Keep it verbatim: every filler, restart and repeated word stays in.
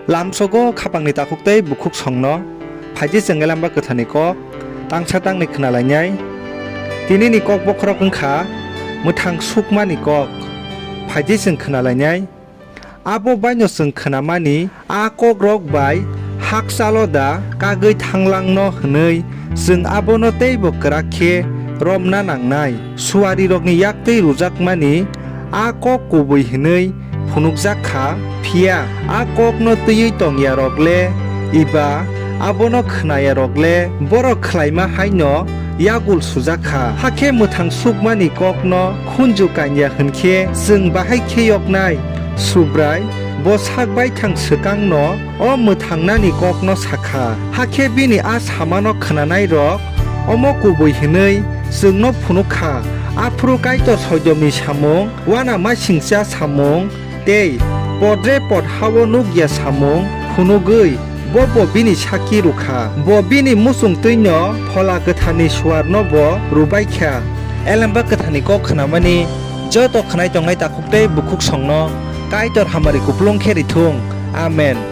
Lamsogo khapangni takhuk tei bukhuk songno phaidi chwng Elembakthani kok tangsa tangni khwnalainai. Tinini kok bokhorok wngkha mwthang sukmani kok. Phaidi chwng khwnalainai. Abo baino chwng khwnamani a kokrok bai hakchalo da kagwi thanglangno hwnwi chwng abono teibo kwrak khe romna nangnai. Suarirokni yak twi rwjakmani a kok kubui hwnwi phunukjak kha, phiya a kokno twiwi tong yarok le eba abono khna yarok le borok khlaima haino yagul sujak kha. Hakhe mwthang sukmani kokno khunju kanya hwn khe chwng bahai khe yoknai? Subrai bo sak baithang swkangno o mwthangnani kokno sa kha. Hakhe bini a samano khwnanairok omo kubui hwnwi chwngno phunuk kha, aphuru Kaitor soidomni samung, uanamasingcha samung tei podre pod ha-o nuk ya samung phunugwi bo bo bini sakki rw kha. Bo bini muchung twi'-no Phola Kwtharni suarno bo rw bai kha. Elembakthani kok khwnamani joto khwnai tongnai takhuk tei bukhuk songno Kaitor hamari kupulung khe ri thung. Amen.